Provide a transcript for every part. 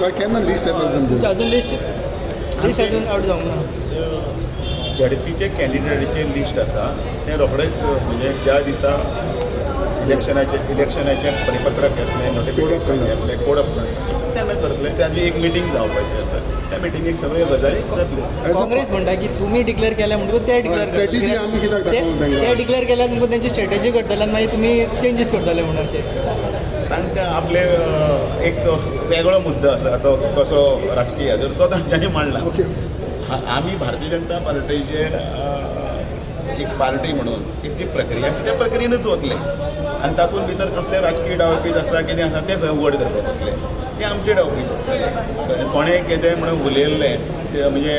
काय केन्ना लिस्ट येतलें तुमचें? अजून लिस्ट लिस्ट अजून आउट जावंक ना. झेडपीचे कॅन्डिडेटाचें लिस्ट आसा तें रोखडेंच, म्हणजे ज्या दिसा इलेक्शनाचें परिपत्रक येतलें, नोटिफिकेशन येतलें, कोड ऑफ कंडक्ट तेन्ना करतले. ताजी एक मिटींग जावपाची आसा, त्या मिटिंगेक सगळ्यो गजाली जातल्यो. काँग्रेस म्हणटा की तुमी डिक्लेअर केल्या म्हणटकूच ते डिक्लेअर Strategy आमी कित्याक दाखोवंक तांकां? ते डिक्लेअर केल्यार तुमकां तेंची स्ट्रेटजी करतले आनी मागीर तुमी चेंजीस करतले म्हणून अशें. तांकां आपले एक वेगळो मुद्दो आसा, तो कसो राजकीय हाजो तो तांच्यांनी मांडला. आमी भारतीय जनता पार्टीचेर एक पार्टी म्हणून एक ती प्रक्रिया आसा, त्या प्रक्रियेनूच वतले आनी तातूंत भितर कसले राजकीय डावपेच आसा, कितें आसा तें खंय उगड करपाक वतले, ते आमचे डावपेच आसतले. कोणें कितें म्हणून उलयल्लें ते म्हणजे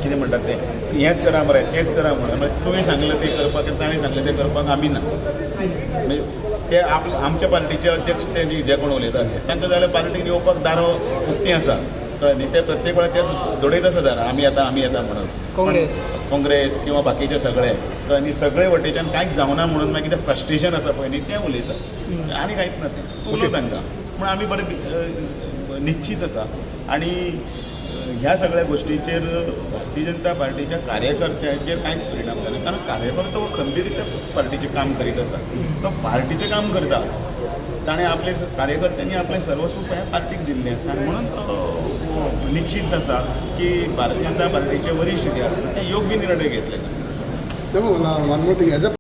कितें म्हणटात तें, हेंच करा मरे, तेंच करा म्हणून, म्हणजे तुवें सांगलें तें करपाक, ताणें सांगलें तें करपाक आमी ना. म्हणजे ते आपले आमच्या पार्टीचे अध्यक्ष ते जे कोण उलयतात तांकां जाल्यार पार्टीन येवपाक दारां उक्तीं आसा, कळ्ळें न्ही? ते प्रत्येक वेळार ते दडयत आसा दारां, आमी येता, आमी येता म्हणून. काँग्रेस. काँग्रेस किंवा बाकीचे सगळे, कळ्ळें न्ही? सगळे वटेच्यान कांयच जावना म्हणून मागीर तें फ्रस्ट्रेशन आसा पळय न्ही, तें उलयता आनी कांयच ना तें उलो तांकां. पूण आमी बरें निश्चीत आसा आनी ह्या सगळ्या गोश्टीचेर भारतीय जनता पार्टीच्या कार्यकर्त्यांचेर कांयच परिणाम जायना, कारण कार्यकर्तो हो खंबीर रित्या पार्टीचें काम करीत आसा, तो पार्टीचें काम करता. ताणें आपले कार्यकर्त्यांनी आपलें सर्वस्व ह्या पार्टीक दिल्लें आसा आनी म्हणून तो निश्चीत आसा की भारतीय जनता पार्टीचे वरिश्ठ जे आसा ते योग्य निर्णय घेतले. One more thing as a